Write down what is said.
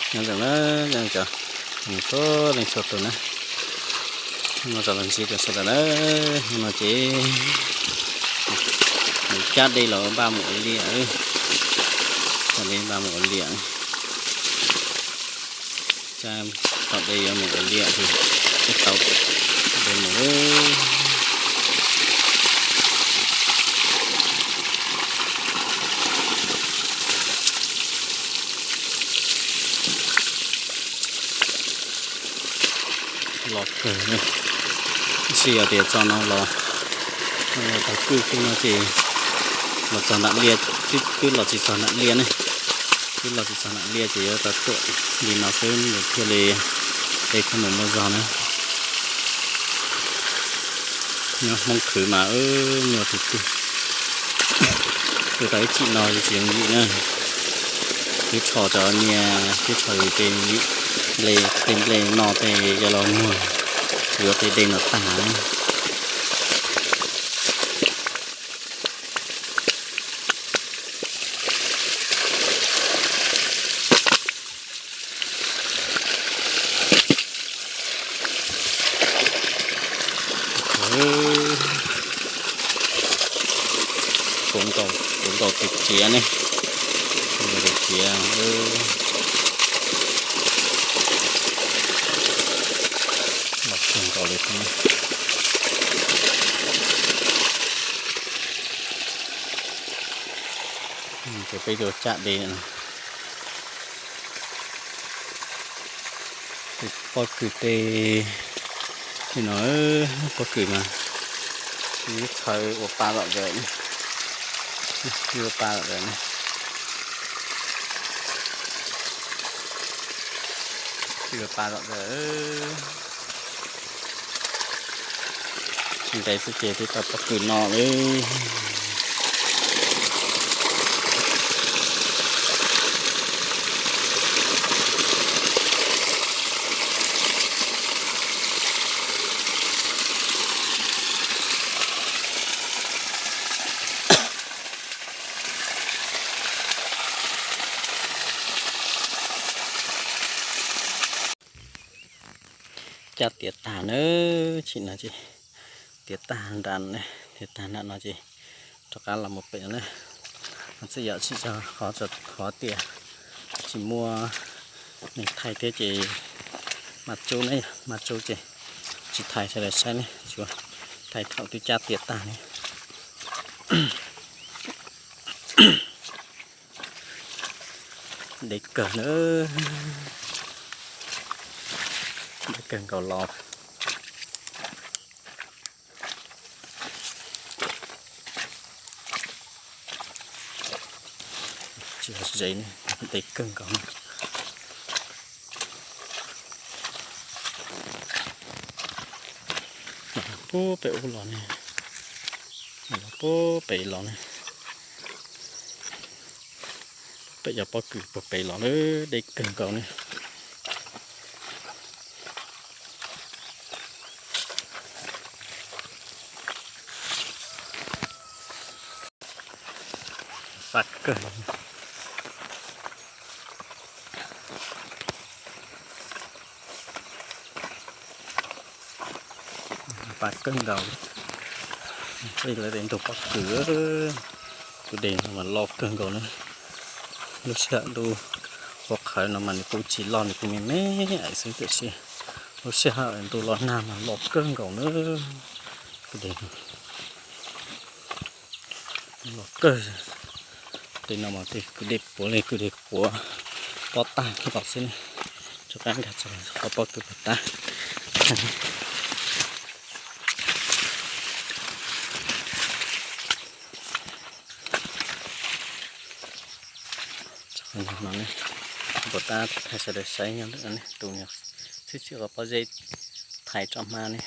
Nyob zoo na, nyob zoo cov txhua leej txhua tus na, no rau los ntsib rau sawv daws na. No ces mus cab dej los npaj mus ua liaj, cab dej npaj mus ua liaj, cab tom dej yuav mus ua liaj ces twb tau dej mus. Los kawg, tab sis yog tias txog no los, thaum kwj xwb no ces los txog nram liaj, twb los tsis txog nram liaj ne, twb los tsis txog nram liaj ces yuav tau tuam li no xwb nws thiaj li dej thiaj mus muaj zog na. Nyob Hmoob khwv mas nyuaj tiag tiag. Tuaj tau ib chim no tsis yooj yim na. Twb tsho cov nyias, twb tsho yus tej nplej, tej nplej no tej coj los muag yuav tej dej no tag na. Puv nkaus, puv nkaus tus ciav ne, tus ciav los puv nkaus li. Ces peb tuaj cab dej no. Tus pob kws tej, tej no, pob kws mas ib txhawv ua pa lom zem, ib ua pa lom zem, ib ua pa lom zem. Tsis ntev xwb ces twb tau pob kws no lawm. Cab tiav tag na, tsim no ces tiav tag nram, tiav tag nram no ces rov qab los mus pem no na. Txawm yog tsis tso qhov tso qhov tias tsis muaj neeg thaij thiab ces mas tsub ne, mas tsub ces tsis thaij sawv daws saib ne, tsuas thaij thaum twb cab tiav tag ne. Deb kawg na, deb kawg nkaus los. Tsis ze, deb kawg nkaus. Puag pem ub los ne, puag pem los ne, pem cov pob kws puag pem los lawm, deb kawg nkaus ne. Pab kawg, pab kawg nkaus. Lawv tes ntug pob kws, tus dej no mas loj kawg nkaus na. Lub sij hawm ntuj qhuav qhawv no mas nws kuj tsis loj, nws kuj me me xwb tiam sis lub sij hawm ntuj los nag mas loj kawg nkaus na. Tus dej no loj kawg. Tej no mas tej kwj dej puav leej kwj dej puav pob tag nkaus xwb ne. Rov qab nkag txog qhov pob kws puag ta. Txog qhov no ne, puag ta thaij sawv daws saib nyob ntawm no ne, tus no txhib txhib qhov pob zeb thaiv tso hma ne.